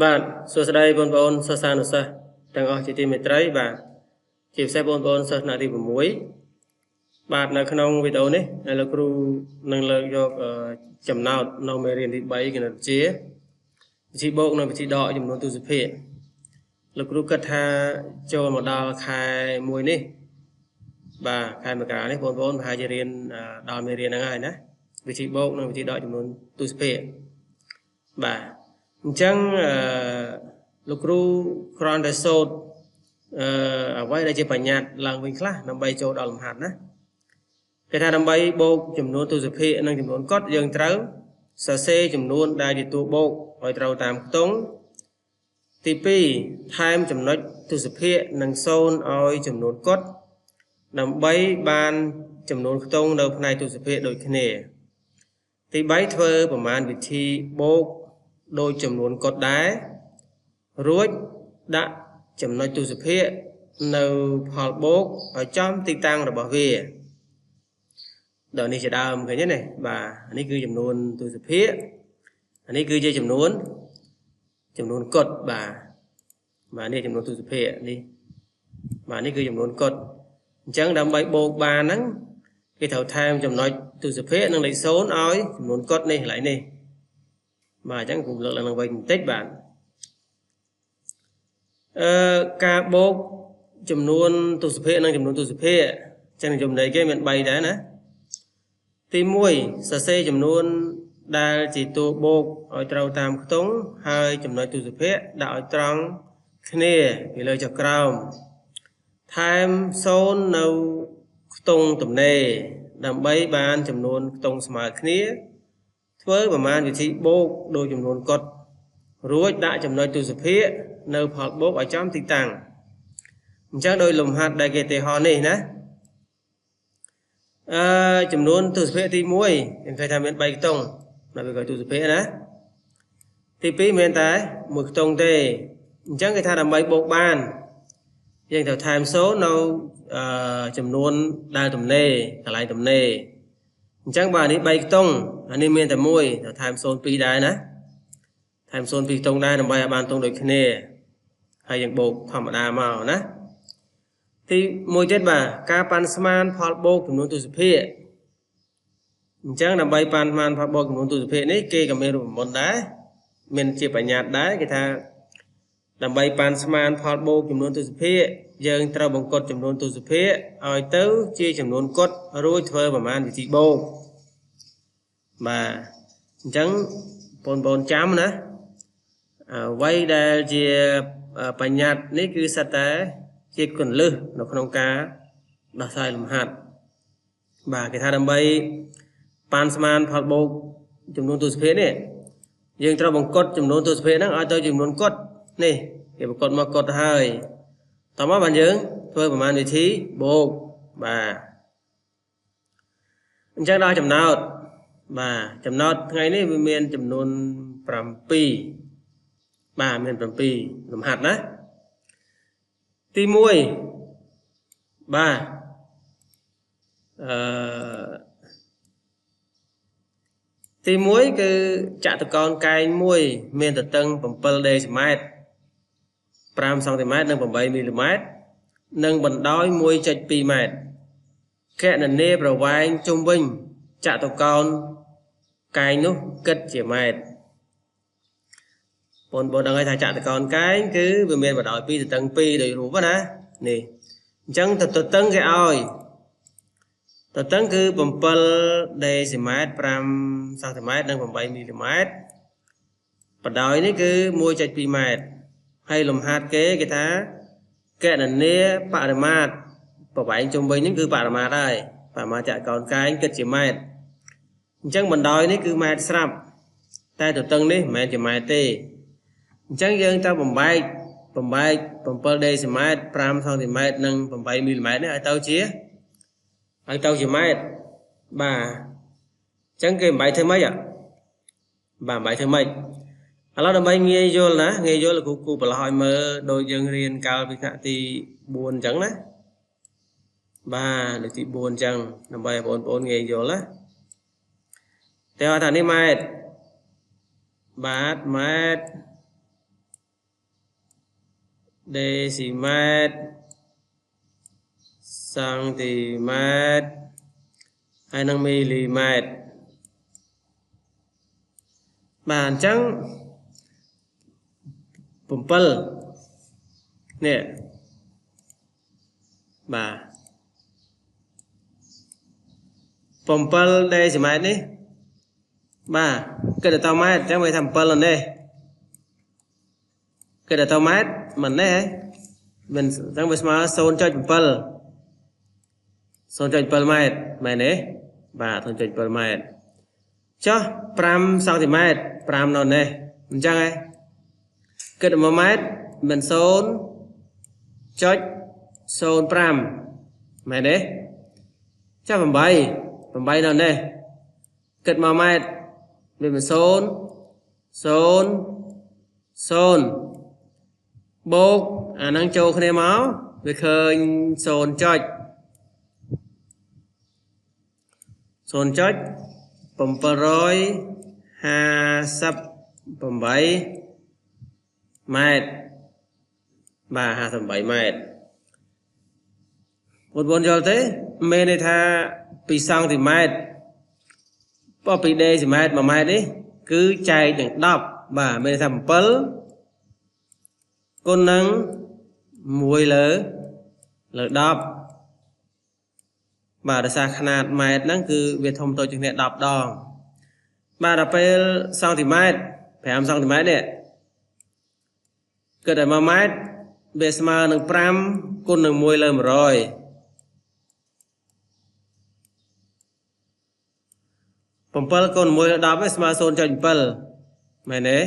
បាទសួស្តីបងប្អូនសិស្សានុសិស្សទាំងអស់ជាទីមេត្រីបាទជាពិសេសបងប្អូនសិស្សថ្នាក់ទី6បាទនៅក្នុងវីដេអូនេះលោកគ្រូនឹងលើកយកចំណោទនៅមេរៀនទី3គណិតវិទ្យាវិធីបូកនិងវិធីដកចំនួនទសភាគលោកគ្រូគិតថាចូលមកដល់ខែ1នេះបាទខែមករានេះបងប្អូនប្រហែលជារៀនដល់មេរៀនហ្នឹងហើយណាវិធីបូកនិងវិធីដកចំនួនទសភាគបាទអញ្ចឹងលោកគ្រូគ្រាន់តែសូត្រអ្វីដែលជាបញ្ញត្តិឡើងវិញខ្លះដើម្បីចូលដល់លំហាត់ណាគេថាដើម្បីបូកចំនួនទសភាគនិងចំនួនកត់យើងត្រូវសរសេរចំនួនដែលជាតួបូកឲ្យត្រូវតាមខ្ទង់ទី2ថែមចំណុចទសភាគនិង0ឲ្យចំនួនកត់ដើម្បីបានចំនួនខ្ទង់នៅផ្នែកទសភាគដូចគ្នាទី3ធ្វើប្រមាណវិធីបូកដោយចំនួនកត់ដែររួចដាក់ចំណុចទសភាគនៅផលបូកឲ្យចំទីតាំងរបស់វាដល់នេះជាដើមឃើញទេណាបាទនេះគឺចំនួនទសភាគនេះគឺជាចំនួនកត់បាទបាទនេះចំនួនទសភាគនេះបាទនេះគឺចំនួនកត់អញ្ចឹងដើម្បីបូកបានហ្នឹងគេត្រូវថែមចំណុចទសភាគនិងលេខ0ឲ្យចំនួនកត់នេះកន្លែងនេះបាទអញ្ចឹងគ្រូលើកឡើងវិញបន្តិចបាទការបូកចំនួនទសភាគនិងចំនួនទសភាគអញ្ចឹងនិយមន័យគេមាន3ដែរណាទី1សរសេរចំនួនដែលជាតួបូកឲ្យត្រូវតាមខ្ទង់ហើយចំណុចទសភាគដាក់ឲ្យត្រង់គ្នាពីលើចុះក្រោមថែម0នៅខ្ទង់ទំនេរដើម្បីបានចំនួនខ្ទង់ស្មើគ្នាធ្វើប្រមាណវិធីបូកដោយចំនួនកត់រួចដាក់ចំណុចទសភាគនៅផលបូកឲ្យចំទីតាំងអញ្ចឹងដោយលំហាត់ដែលគេឧទាហរណ៍នេះណាចំនួនទសភាគទី1យើងឃើញថាមាន3ខ្ទង់ដល់វាក៏ទសភាគណាទី2មានតែ1ខ្ទង់ទេអញ្ចឹងគេថាដើម្បីបូកបានយើងត្រូវថែម0នៅចំនួនដែលទំនេរកន្លែងទំនេរអញ្ចឹងបាទនេះ3ខ្ទង់អានេះមានតែ1ត្រូវថែម0 2ដែរណាថែម0 2ខ្ទង់ដែរដើម្បីឲ្យបានខ្ទង់ដូចគ្នាហើយយើងបូកធម្មតាមកណាទី1ទៀតបាទការប៉ាន់ស្មានផលបូកចំនួនទសភាគអញ្ចឹងដើម្បីប៉ាន់ស្មានផលបូកចំនួនទសភាគនេះគេក៏មានរូបមន្តដែរមានជាបញ្ញត្តិដែរគេថាដើម្បីប៉ាន់ស្មានផលបូកចំនួនទសភាគយើងត្រូវបង្កត់ចំនួនទសភាគឲ្យទៅជាចំនួនកត់រួចធ្វើប្រមាណវិធីបូកបាទអញ្ចឹងបងប្អូនចាំណាអ្វីដែលជាបញ្ញត្តិនេះគឺសិតតែជាគន្លឹះនៅក្នុងការដោះស្រាយលំហាត់បាទគេថាដើម្បីប៉ាន់ស្មានផលបូកចំនួនទសភាគនេះយើងត្រូវបង្កត់ចំនួនទសភាគហ្នឹងឲ្យទៅចំនួនកត់នេះគេបង្កត់មកកត់ហើយតមកបានយើងធ្វើប្រមាណវិធីបូកបាទអញ្ចឹងដល់ចំណោទបាទចំណោទថ្ងៃនេះវាមានចំនួន7បាទមាន7លំហាត់ណាទី1បាទទី1គឺចតុកោណកែងមួយមានទទឹង7ដេស៊ីម៉ែត្រ5សង់ទីម៉ែត្រនិង8មីលីម៉ែត្រនិងបណ្ដោយ 1.2 ម៉ែត្រគណនាប្រវែងជុំវិញចតុកោណកែងនោះគិតជាម៉ែត្របងប្អូនដឹងហើយថាចតុកោណកែងគឺវាមានបណ្ដោយ2ទទឹង2ដោយរូបណានេះអញ្ចឹងទទឹងគេឲ្យទទឹងគឺ7ដេស៊ីម៉ែត្រ5សង់ទីម៉ែត្រនិង8មីលីម៉ែត្របណ្ដោយនេះគឺ 1.2 ម៉ែត្រហើយលំហាត់គេថាគណនាបរិមាត្រប្រវែងជុំវិញនេះគឺបរិមាត្រហើយបរិមាត្រចតុកោណកែងគិតជាម៉ែត្រអញ្ចឹងបណ្ដោយនេះគឺម៉ែត្រស្រាប់តែទទឹងនេះមិនមែនជាម៉ែត្រទេអញ្ចឹងយើងត្រូវបំបែក7ដេស៊ីម៉ែត្រ5សង់ទីម៉ែត្រនិង8មីលីម៉ែត្រនេះឲ្យទៅជាម៉ែត្របាទអញ្ចឹងគេបំបែកធ្វើម៉េចបាទបំបែកធ្វើម៉េចឥឡូវដើម្បីងាយយល់ណាងាយយល់គ្រូប្រឡោះឲ្យមើលដូចយើងរៀនកាលពីថ្នាក់ទី4អញ្ចឹងណាបាទដូចទី4អញ្ចឹងដើម្បីឲ្យបងប្អូនងាយយល់ណាតែថានេះម៉ែត្របាទម៉ែត្រ ដេស៊ីម៉ែត្រសង់ទីម៉ែត្រហើយនិងមីលីម៉ែត្របាទអញ្ចឹង7នេះបាទ7ដេស៊ីម៉ែត្រនេះបាទគិតទៅម៉ែត្រអញ្ចឹងវាថា7នេះគិតទៅម៉ែត្រមិននេះហ៎មិនអញ្ចឹងវាស្មើ0.7 0.7ម៉ែត្រមែនទេបាទ0.7ម៉ែត្រចុះ5សង់ទីម៉ែត្រ5នៅនេះអញ្ចឹងហ៎គិត1ម៉ែត្រមិន0.05មែនទេចុះ8 8នៅនេះគិត1ម៉ែត្រវាមិន0 0 0បូកអាហ្នឹងចូលគ្នាមកវាឃើញ0ចុច 0.758 ម៉ែត្របាទ58ម៉ែត្របងប្អូនយល់ទេមានន័យថាពីសង់ទីម៉ែត្របពីដេស៊ីម៉ែត្រ1ម៉ែត្រនេះគឺចែកនឹង10បាទមានន័យថា7គុណនឹង1លើ10បាទដោយសារຂະຫນាតម៉ែត្រហ្នឹងគឺវាធំតូចជាងគ្នា10ដងបាទដល់ពេលសង់ទីម៉ែត្រ5សង់ទីម៉ែត្រនេះគិតឲ្យ1ម៉ែត្រវាស្មើនឹង5គុណនឹង1លើ100 7គុណ1លើ10វាស្មើ0.7មែនទេ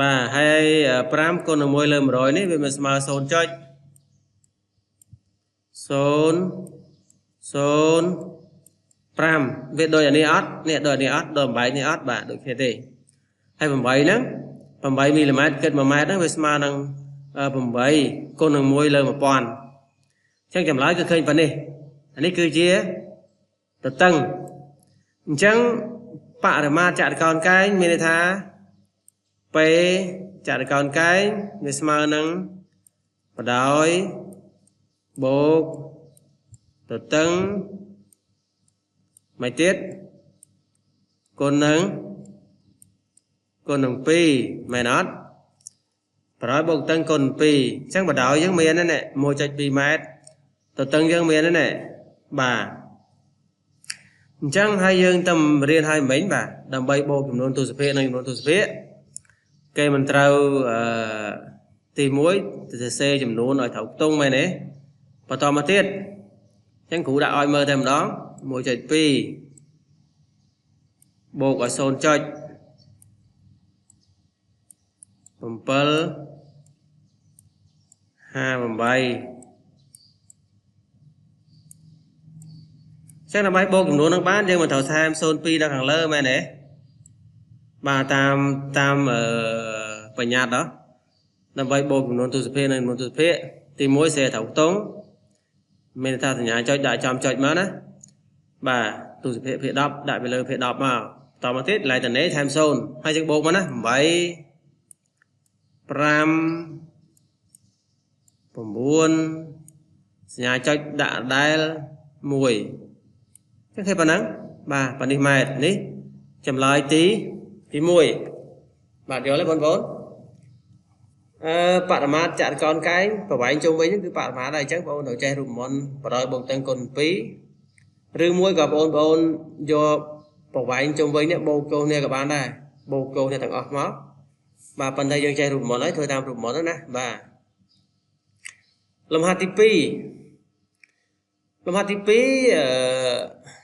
បាទហើយ5គុណនឹង1លើ100នេះវាមិនស្មើ0.0 0 5វាដូចអានេះអត់នេះដូចអានេះអត់ដូច8នេះអត់បាទដូចគ្នាទេហើយ8ហ្នឹង8មីលីម៉ែត្រគិត1ម៉ែត្រហ្នឹងវាស្មើនឹង8គុណនឹង1លើ1000អញ្ចឹងចម្លើយគឺឃើញប៉ុណ្នេះអានេះគឺជាទទឹងអញ្ចឹងបរិមាត្រចតុកោណកែងមានន័យថា P ចតុកោណកែងវាស្មើនឹងបដោយបូកទទឹងមួយទៀតគុណនឹង2មែនអត់បដោយបូកទទឹងគុណ2អញ្ចឹងបដោយយើងមានហ្នឹង 1.2 ម៉ែត្រទទឹងយើងមានហ្នឹងបាទអញ្ចឹងហើយយើងទៅរៀនហើយមិញបាទដើម្បីបូកចំនួនទសភាគនិងចំនួនទសភាគគេមិនត្រូវទី1ទៅសរសេរចំនួនឲ្យត្រូវខ្ទង់មែនទេបន្តមកទៀតអញ្ចឹងគ្រូដាក់ឲ្យមើលតែម្ដង 1.2 បូកឲ្យ 0.7 58ចឹងដើម្បីបូកចំនួននឹងបានយើងមិនត្រូវថែម 0.2 ដល់ខាងលើមែនទេបាទតាមបញ្ញត្តិដើម្បីបូកចំនួនទសភាគនិងចំនួនទសភាគទី1សេត្រូវខ្ទង់មានថាសញ្ញាចុចដាក់ចំចុចមកណាបាទទសភាគភាគ10ដាក់ពីលើភាគ10មកតមកទៀតឡែកតនេថែម0ហើយយើងបូកមកណា8 5 9សញ្ញាចុចដាក់ដែល1ចឹងឃើញប៉ុណ្ណឹងបាទប៉ុណ្នេះម៉ែត្រនេះចម្លើយទី1បាទយល់ទេបងប្អូនបរិមាត្រចតុកោណកែងប្រវែងជុំវិញគឺបរិមាត្រហើយអញ្ចឹងបងប្អូនត្រូវចេះរូបមន្តបដោយបូកទាំងគុណ2ឬមួយក៏បងប្អូនយកប្រវែងជុំវិញនេះបូកចូលគ្នាក៏បានដែរបូកចូលគ្នាទាំងអស់មកបាទប៉ុន្តែយើងចេះរូបមន្តហើយធ្វើតាមរូបមន្តណាបាទលំហាត់ទី2លំហាត់ទី2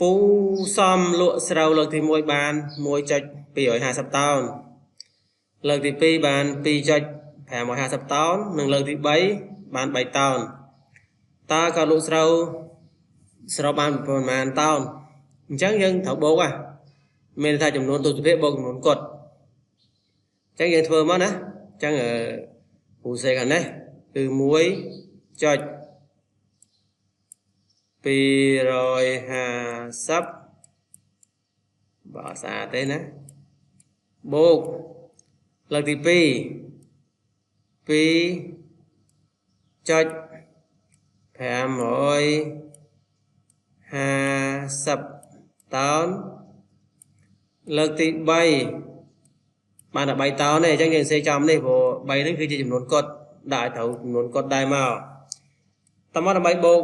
ពូសំលក់ស្រូវលើកទី1បាន 1.250 តោនលើកទី2បាន 2.550 តោននិងលើកទី3បាន3តោនតើក៏លក់ស្រូវបានប្រមាណតោនអញ្ចឹងយើងត្រូវបូកហ่ะមានន័យថាចំនួនទស្សភាគបូកចំនួនគត់ ចឹងយើងធ្វើមកណាចឹងពូសេខាងនេះគឺ1ចុច250បើស្អាតទេណាបូកលើកទី2 2ចុច550តោនលើកទី3បានតែ3តោនទេអញ្ចឹងយើងសេចំនេះព្រោះ3ហ្នឹងគឺជាចំនួនកត់ដាក់ឲ្យត្រូវចំនួនកត់ដែរមកតមកដើម្បីបូក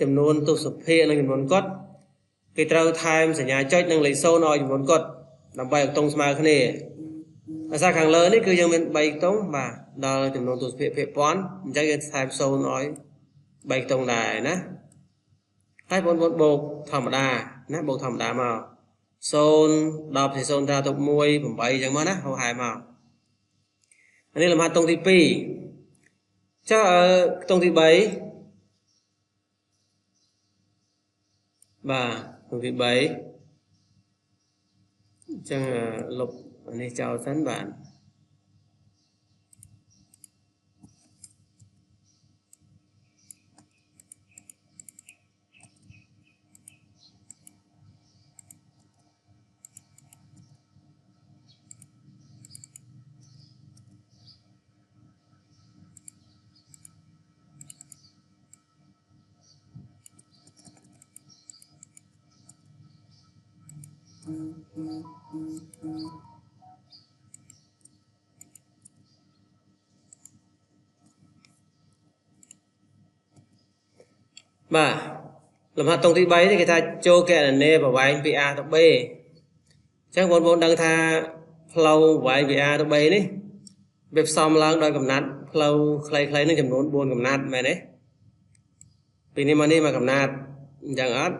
ចំនួនទសភាគនិងចំនួនកត់គេត្រូវថែមសញ្ញាចុចនិងលេខ0ឲ្យចំនួនកត់ដើម្បីឲ្យខ្ទង់ស្មើគ្នាដោយសារខាងលើនេះគឺយើងមាន3ខ្ទង់បាទដល់ចំនួនទសភាគភាគពាន់អញ្ចឹងយើងថែម0ឲ្យ3ខ្ទង់ដែរណាហើយបងប្អូនបូកធម្មតាណាបូកធម្មតាមក0 10 0 0ត្រាទុក1 8អញ្ចឹងមកណាហៅហែមកនេះលំហាត់ខ្ទង់ទី2ចុះខ្ទង់ទី3បាទខ្ទង់ទី3អញ្ចឹងលុបនេះចោលសិនបាទបាទលំហាត់តុងទី3នេះគេថាចូលកណនាប្រវែងពី A ទៅ B អញ្ចឹងបងប្អូនដឹងថាផ្លូវប្រវែងពី A ទៅ B នេះវាផ្សំឡើងដោយកំណាត់ផ្លូវខ្លីៗនឹងចំនួន4កំណាត់មែនទេពីនេះមកនេះមកកំណាត់អញ្ចឹងអត់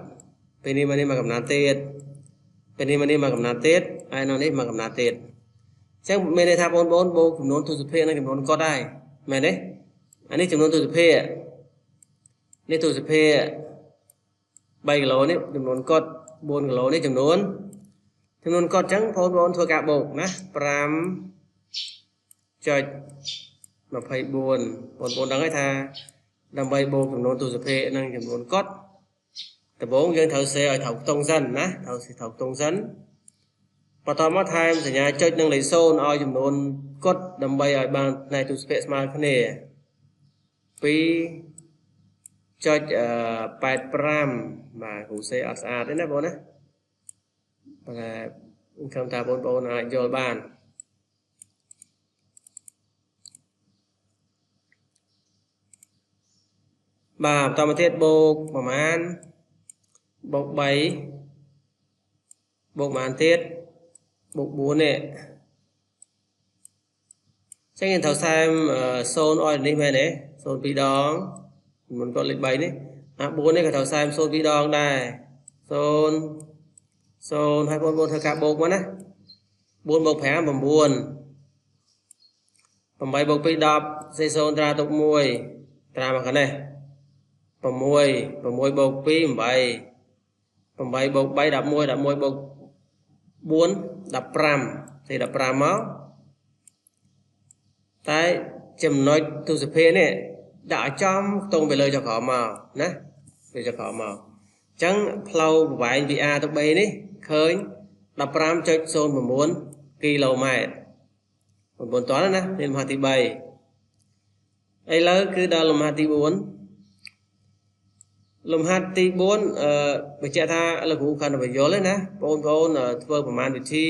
ពីនេះមកនេះមកកំណាត់ទៀតពីនេះមកនេះមកកំណាត់ទៀតហើយនៅនេះមកកំណាត់ទៀតអញ្ចឹងមានន័យថាបងប្អូនបូកចំនួនទសភាគនិងចំនួនកត់ដែរមែនទេអានេះចំនួនទសភាគនេះទសភាគ3គីឡូនេះចំនួនកត់4គីឡូនេះចំនួនកត់អញ្ចឹងបងប្អូនធ្វើការបូកណា5.24បងប្អូនដឹងហើយថាដើម្បីបូកចំនួនទសភាគនិងចំនួនកត់ដំបូងយើងត្រូវសេឲ្យត្រូវខ្ទង់សិនណាត្រូវសេត្រូវខ្ទង់សិនបន្តមកថែមសញ្ញាចុចនិងលេខ0ឲ្យចំនួនកត់ដើម្បីឲ្យបានផ្នែកទសភាគស្មើគ្នា2.85បាទគ្រូសេអត់ស្អាតទេណាបងណាតែខ្ញុំថាបងប្អូនអាចយល់បានបាទបន្តមកទៀតបូកប្រមាណបូក3បូកប្រមាណទៀតបូក4នេះចឹងយើងត្រូវសែម0ឲ្យនេះមែនទេ0 2ដងមុនកត់លេខ3នេះអា4នេះក៏ត្រូវសែម0 2ដងដែរ0 0ហើយបងប្អូនធ្វើការបូកមកណា4បូក5 9 8បូក2 10សេ0ត្រាទុក1ត្រាមកខាងនេះ6 6បូក2 8 8បូក3 11 11បូក4 15សេ15មកតែចំណុចទសភាគនេះដាក់ឲ្យចំខ្ទង់ពីលើចុះក្រោមមកណាពីចុះក្រោមមកអញ្ចឹងផ្លូវប្រវែងពី A ទៅ B នេះឃើញ 15.09 គីឡូម៉ែត្របងប្អូនតោះណានេះលំហាត់ទី3ឥឡូវគឺដល់លំហាត់ទី4លំហាត់ទី4បញ្ជាក់ថាលោកគ្រូខណ្ឌបញ្យល់ទេណាបងប្អូនធ្វើប្រមាណវិធី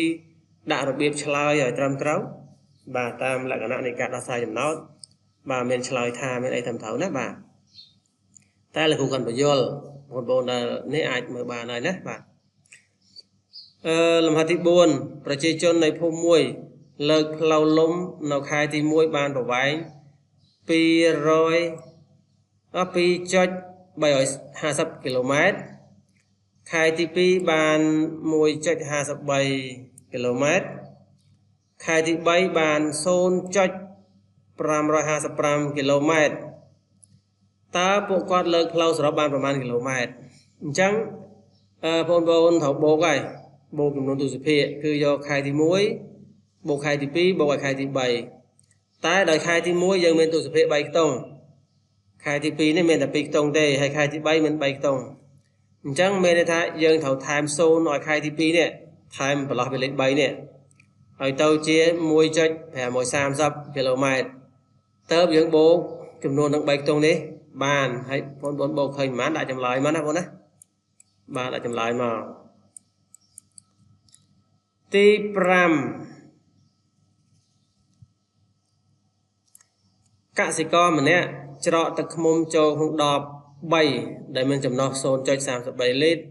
ដាក់របៀបឆ្លើយឲ្យត្រឹមត្រូវបាទតាមលក្ខណៈនៃការដោះស្រាយចំណោទបាទមានឆ្លើយថាមានអីត្រឹមត្រូវណាបាទតែលោកគ្រូខណ្ឌបញ្យល់បងប្អូនដែលនេះអាចមើលបានហើយណាបាទលំហាត់ទី4ប្រជាជននៃភូមិមួយលើកផ្លូវលំនៅខែទី1បានប្រវែង2.350គីឡូម៉ែត្រខែទី2បាន 1.53 គីឡូម៉ែត្រខែទី3បាន 0.555 គីឡូម៉ែត្រតើពួកគាត់លើកផ្លូវសរុបបានប្រមាណគីឡូម៉ែត្រអញ្ចឹងបងប្អូនត្រូវបូកហើយបូកចំនួនទសភាគគឺយកខែទី1 បូកខែទី2បូកឲ្យខែទី3តែដោយខែទី1យើងមានទស្សភាគ3ខ្ទង់ខែទី2នេះមានតែ2ខ្ទង់ទេហើយខែទី3មាន3ខ្ទង់អញ្ចឹងមានន័យថាយើងត្រូវថែម0ឲ្យខែទី2នេះថែមប្រឡោះពីលេខ3នេះឲ្យទៅជា 1.530 គីឡូម៉ែត្រតើយើងបូកចំនួនទាំង3ខ្ទង់នេះបានហើយបងប្អូនបូកឃើញប៉ុន្មានដាក់ចម្លើយមកណាបងណាបាទដាក់ចម្លើយមកទី5កសិករម្នាក់ច្រកទឹកឃ្មុំចូលក្នុងដប3ដែលមានចំណុះ 0.33 លីត្រ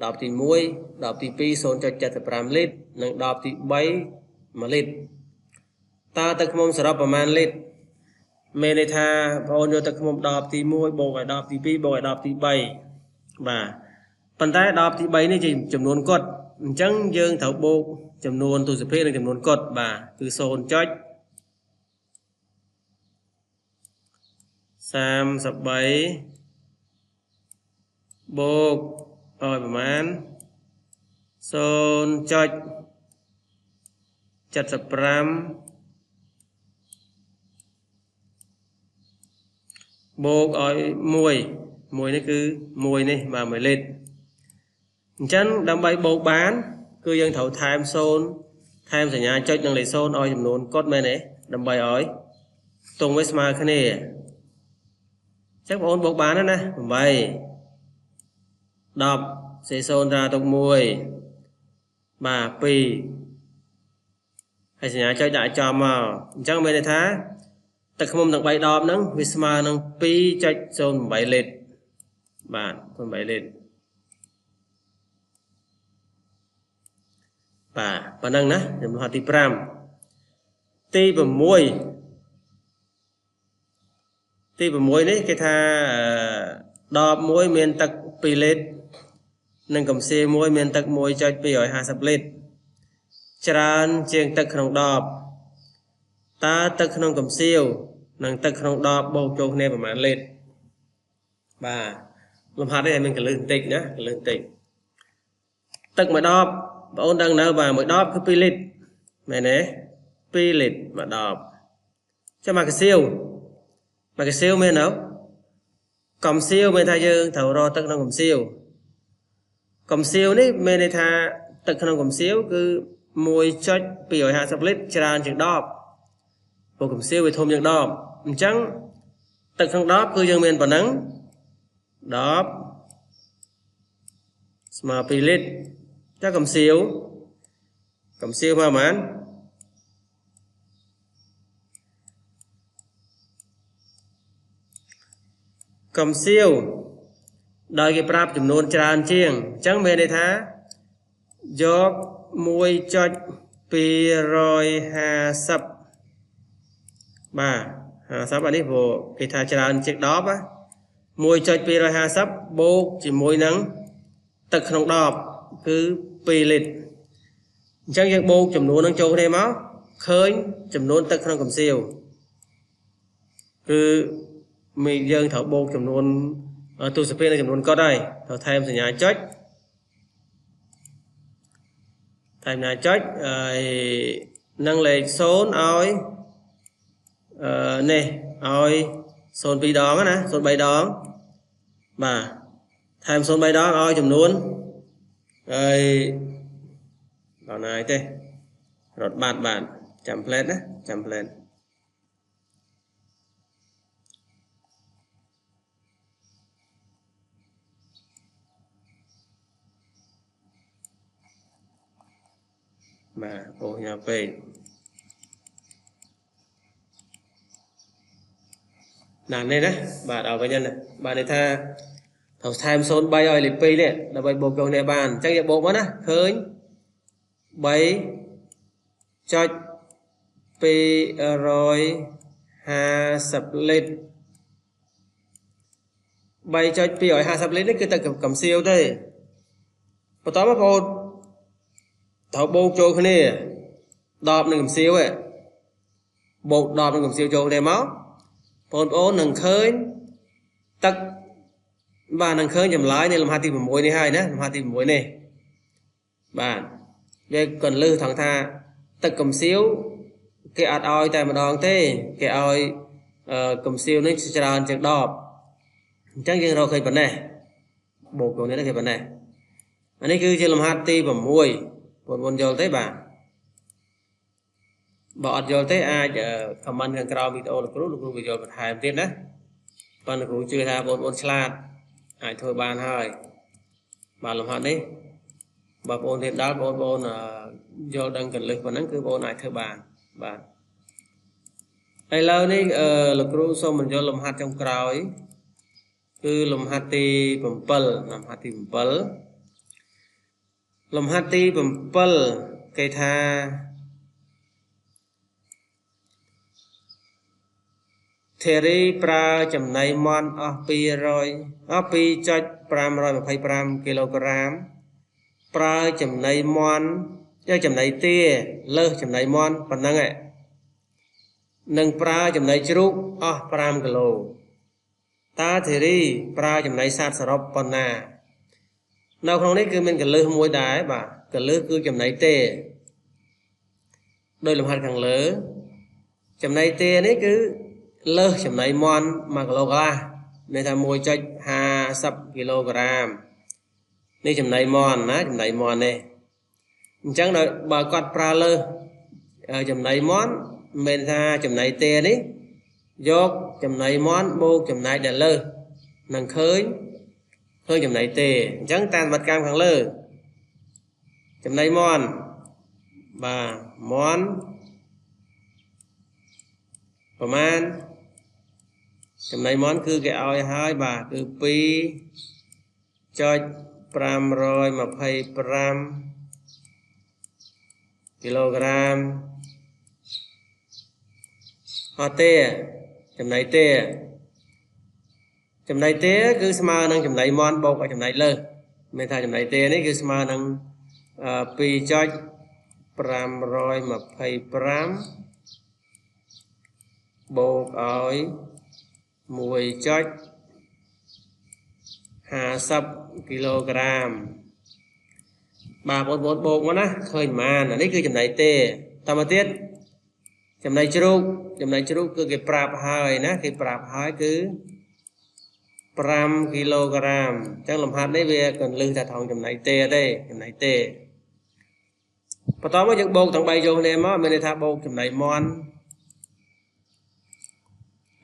ដបទី1ដបទី2 0.75 លីត្រនិងដបទី3 1លីត្រតើទឹកឃ្មុំសរុបប្រមាណលីត្រមានន័យថាបងអូនយកទឹកឃ្មុំដបទី1បូកឲ្យដបទី2បូកឲ្យដបទី3បាទប៉ុន្តែដបទី3នេះជាចំនួនគត់អញ្ចឹងយើងត្រូវបូកចំនួនទស្សភាគនិងចំនួនគត់បាទគឺ 0.33 បូកឲ្យប្រមាណ 0.75 បូកឲ្យ1 1នេះគឺ1នេះបាទ1លីត្រអញ្ចឹងដើម្បីបូកបានគឺយើងត្រូវថែម0ថែមសញ្ញាចុចនិងលេខ0ឲ្យចំនួនគត់មែនទេដើម្បីឲ្យខ្ទង់វាស្មើគ្នាអញ្ចឹងបងអូនបូកបានណា8 10សេ0ត្រាទុក1បាទ2ហើយសញ្ញាចុចដាក់ចំមកអញ្ចឹងមានន័យថាទឹកឃ្មុំទាំង3ដបហ្នឹងវាស្មើនឹង 2.08 លីត្របាទ08លីត្របាទប៉ុណ្ណឹងណាចំនួនទី5ទី6ទី6នេះគេថាដបមួយមានទឹក2លីត្រនិងកំសៀមួយមានទឹក 1.250 លីត្រច្រើនជាងទឹកក្នុងដបតើទឹកក្នុងកំសៀវនិងទឹកក្នុងដបបូកចូលគ្នាប្រមាណលីត្របាទលំហាត់នេះឲ្យមានកលឹះបន្តិចណាកលឹះបន្តិចទឹកមួយដបបងអូនដឹងនៅបាទមួយដបគឺ2លីត្រមែនទេ2លីត្រមួយដបចាំមកកសៀវមកកសៀវមាននៅកំសៀវមានថាយើងត្រូវរកទឹកក្នុងកំសៀវកំសៀវនេះមានន័យថាទឹកក្នុងកំសៀវគឺ 1.250 លីត្រច្រើនជាងដបព្រោះកំសៀវវាធំជាងដបអញ្ចឹងទឹកក្នុងដបគឺយើងមានប៉ុណ្ណឹងដបស្មើ2លីត្រតែកំសៀវកំសៀវមកប៉ុន្មានកំសៀវដោយគេប្រាប់ចំនួនច្រើនជាងអញ្ចឹងមានន័យថាយក 1.250 បាទ50អានេះព្រោះគេថាច្រើនជាងដបណា 1.250 បូកជាមួយនឹងទឹកក្នុងដបគឺ2លីត្រអញ្ចឹងយើងបូកចំនួននឹងចូលគ្នាមកឃើញចំនួនទឹកក្នុងកំសៀវគឺមានយើងត្រូវបូកចំនួនទស្សភាគនិងចំនួនគត់ហើយត្រូវថែមសញ្ញាចុចថែមសញ្ញាចុចហើយនឹងលេខ0ឲ្យនេះឲ្យ02ដងណា03ដងបាទថែម03ដងឲ្យចំនួនហើយដល់ណាយទេរត់បាត់បាទចាំផ្លែតណាចាំផ្លែតបាទអូញ៉ាំពេកណានេះណាបាទដល់វិញណាបាទន័យថាត្រូវថែម03ឲ្យលេខ2នេះដើម្បីបូកចូលគ្នាបានអញ្ចឹងយើងបូកមកណាឃើញ 3.250 លីត្រ 3.250 លីត្រនេះគឺទឹកកំសៀវទេបន្តមកបងត្រូវបូកចូលគ្នាដបនឹងកំសៀវឯងបូកដបនឹងកំសៀវចូលគ្នាមកបងប្អូននឹងឃើញទឹកបាទនឹងឃើញចម្លើយនៃលំហាត់ទី6នេះហើយណាលំហាត់ទី6នេះបាទវាកន្លឹះថងថា ទឹកកំសៀវគេអត់ឲ្យតែម្ដងទេគេឲ្យកំសៀវនេះច្រើនជាងដបអញ្ចឹងយើងរកឃើញប៉ុណ្ណេះបូកចូលនេះគេប៉ុណ្ណេះអានេះគឺជាលំហាត់ទី6បងប្អូនយល់ទេបាទបើអត់យល់ទេអាច comment ខាងក្រោមវីដេអូលោកគ្រូលោកគ្រូបញ្យល់បន្ថែមទៀតណាប៉ុន្តែគ្រូជឿថាបងប្អូនឆ្លាតអាចធ្វើបានហើយបាទលំហាត់នេះបើបងប្អូនរៀនដល់បងប្អូនយល់ដឹងកលឹះប៉ុណ្ណឹងគឺបងប្អូនអាចធ្វើបានបាទឥឡូវនេះលោកគ្រូសូមបញ្យល់លំហាត់ចុងក្រោយគឺលំហាត់ទី7លំហាត់ទី7លំហាត់ទី7គេថាធីរីប្រើចំណីមាន់អស់2.525គីឡូក្រាមប្រើចំណីមាន់យកចំណីទាលើសចំណីមាន់ប៉ុណ្ណឹងឯងនិងប្រើចំណីជ្រូកអស់5គីឡូតើធីរីប្រើចំណីសត្វសរុបប៉ុណ្ណានៅក្នុងនេះគឺមានកលឹះមួយដែរបាទកលឹះគឺចំណីទេដោយលំហាត់ខាងលើចំណីទេនេះគឺលើសចំណីមាន់1គីឡូក្រាមន័យថា 1.50 គីឡូក្រាមនេះចំណីមាន់ណាចំណីមាន់នេះអញ្ចឹងដល់បើគាត់ប្រើលើសចំណីមាន់មានថាចំណីទេនេះយកចំណីមាន់បូកចំណែកដែលលើសនឹងឃើញចំណីទេអញ្ចឹងតាមវត្តកម្មខាងលើចំណីមាន់បាទមាន់ប្រមាណចំណីមាន់គឺគេឲ្យហើយបាទគឺ 2.525 គីឡូក្រាមអត់ទេចំណីទេចំណីទេគឺស្មើនឹងចំណីមាន់បូកឲ្យចំណីលើសមានថាចំណីទេនេះគឺស្មើនឹង 2.525 បូកឲ្យ 1.50 គីឡូក្រាមបាទបងប្អូនបូកមកណាឃើញប៉ុន្មានអានេះគឺចំណីទេតមកទៀតចំណីជ្រូកចំណីជ្រូកគឺគេប្រាប់ហើយណាគេប្រាប់ហើយគឺ5គីឡូក្រាមអញ្ចឹងលំហាត់នេះវាកន្លឹះតែថងចំណីទេទេចំណីទេបន្តមកយើងបូកទាំង3យកគ្នាមកមានន័យថាបូកចំណីមាន់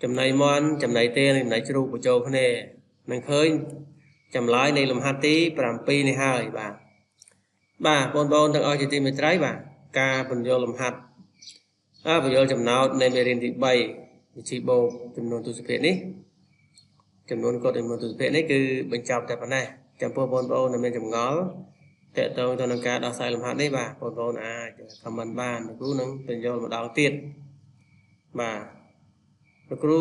ចំណីមាន់ចំណីទេនិងចំណីជ្រូកបញ្ចូលគ្នានឹងឃើញចម្លើយនៃលំហាត់ទី7នេះហើយបាទបាទបងប្អូនទាំងអស់ជាទីមេត្រីបាទការបញ្យល់លំហាត់បញ្យល់ចំណោទនៃមេរៀនទី3វិធីបូកចំនួនទសភាគនេះចំនួនគត់ចំនួនទសភាគនេះគឺបញ្ចប់តែប៉ុណ្ណេះចំពោះបងប្អូនដែលមានចម្ងល់ទាក់ទងទៅនឹងការដោះស្រាយលំហាត់នេះបាទបងប្អូនអាច comment បានលោកគ្រូនឹងបញ្យល់ម្ដងទៀតបាទលោកគ្រូ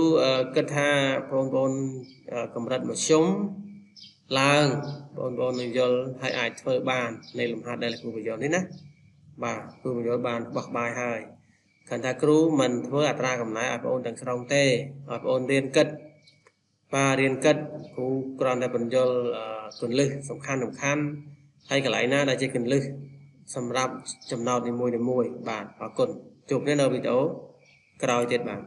គិតថាបងប្អូនកម្រិតមធ្យមឡើងបងប្អូននឹងយល់ហើយអាចធ្វើបាននៃលំហាត់ដែលលោកគ្រូបញ្យល់នេះណាបាទគ្រូបញ្យល់បានបោះបាយហើយគ្រាន់តែគ្រូមិនធ្វើអត្រាកំណែឲ្យបងប្អូនទាំងស្រុងទេឲ្យបងប្អូនរៀនគិតបាទរៀនគិតគ្រូគ្រាន់តែបញ្យល់គន្លឹះសំខាន់ហើយកន្លែងណាដែលជាគន្លឹះសម្រាប់ចំណោទនីមួយៗបាទអរគុណជួបគ្នានៅវីដេអូក្រោយទៀតបាទ